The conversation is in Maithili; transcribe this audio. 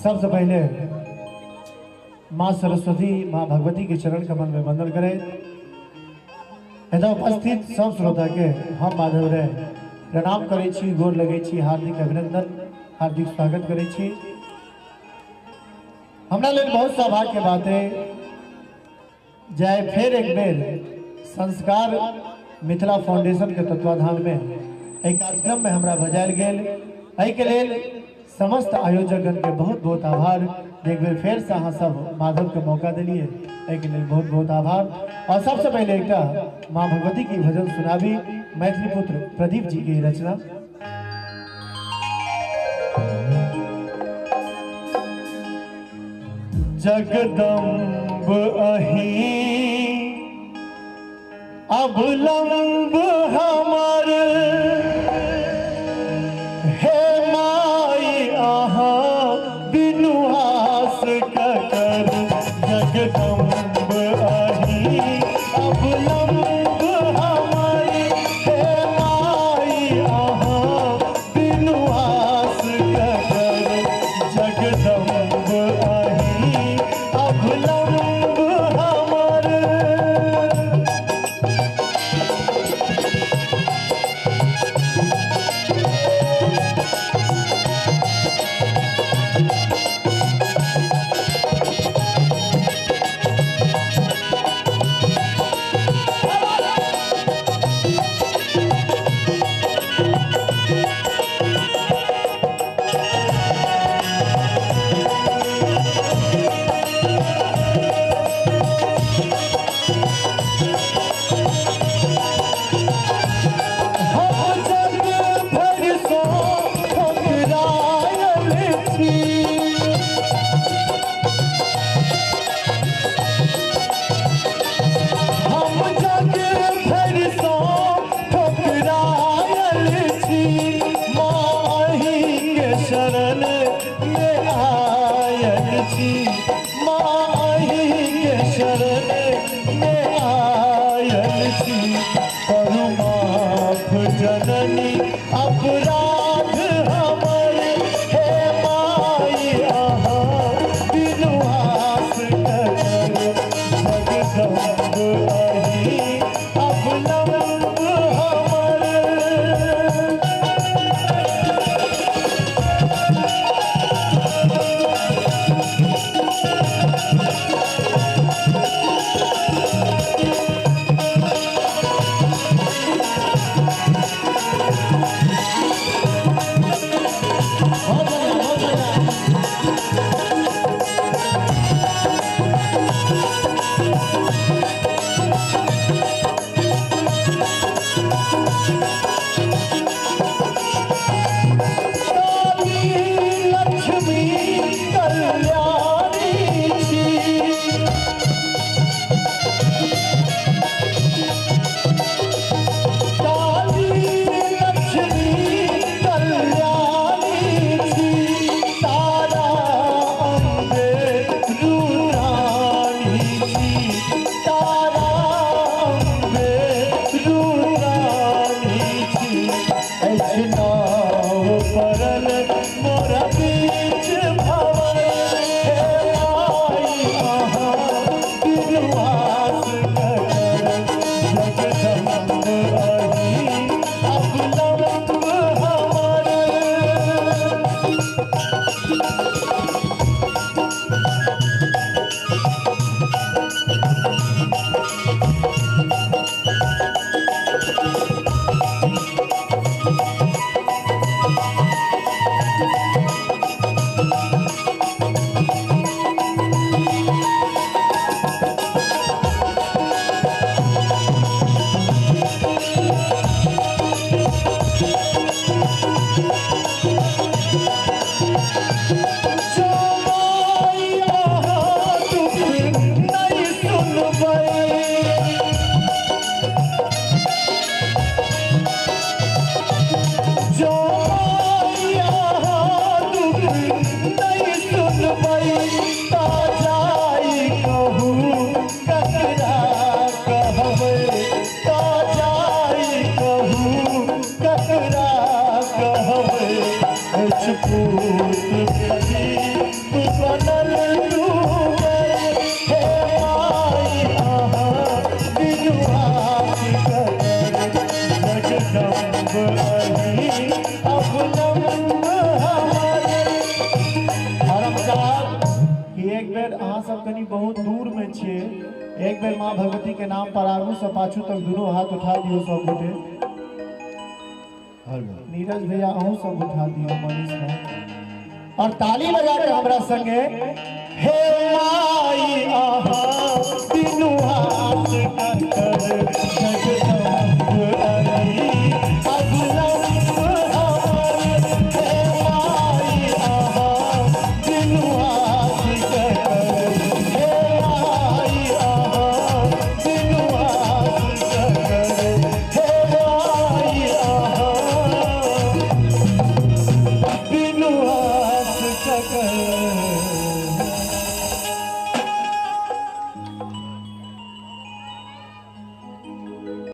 सबसे पहले माँ सरस्वती माँ भगवती के चरण कमल में वंदन करें। एतऽ उपस्थित सब श्रोता के हम माधव रे प्रणाम करै छी, गोर लगै छी, हार्दिक अभिनंदन हार्दिक स्वागत करै छी। हमरा लेल बहुत सौभाग्य के बात है जाए फिर एक बेर संस्कार मिथिला फाउंडेशन के तत्वाधान में एहि कार्यक्रम में हमरा बजायल गेल। एहि के लेल समस्त आयोजकगण के बहुत बहुत आभार। एक बेर फेर से अहाँ सब माधव के मौका दिलिए, एहि के लेल बहुत बहुत आभार। और सबसे पहले एक माँ भगवती की भजन सुनाबी मैथिली पुत्र प्रदीप जी की रचना। जगदम्ब अहीं अवलंब हमर, हे माई अहाँ बिनु आस ककर। जगदम्ब अहीं अवलंब हमर, हे माई अहाँ बिनु आस ककर। जगदम्ब अहीं अवलंब हमर। हम जग भर सो ठुकरायल छी, हम जग भर सो ठुकरायल छी, माँ अहीं के शरण में आयल छी, माँ अहीं के शरण में आयल छी। करू माफ जननी अपराध हमर, हे माई अहाँ बिनु आस ककर। जगदम्ब अहीं अवलंब हमर। बहुत बढ़िया, बहुत बढ़िया। काली लक्ष्मी कल्याणी छी, काली लक्ष्मी कल्याणी छी, तारा अम्बे रुद्राणी छी, तारा अम्बे रुद्राणी छी। अछि नाव परल मोरा बीच भंवर, हे माई अहाँ बिनु आस ककर। जगदम्ब अहीं अवलंब हमर। जो माई अहाँ दुख नहि सुनबै, जो माई अहाँ दुख नहि सुनबै, ता जाई कहू ककरा कहबै, ता जाई कहू ककरा कहबै। अछि पूत और हम चाहब कि एक बेर अहाँ सब कनी बहुत दूर में छियै, एक बेर माँ भगवती के नाम पर आगू से पाछू तक दुनू हाथ उठा दियौ सब गोटे। नीरज भैया अहूँ सब उठा दियौ, मनीष भाई, और ताली बजा के हमरा संगे हे माई।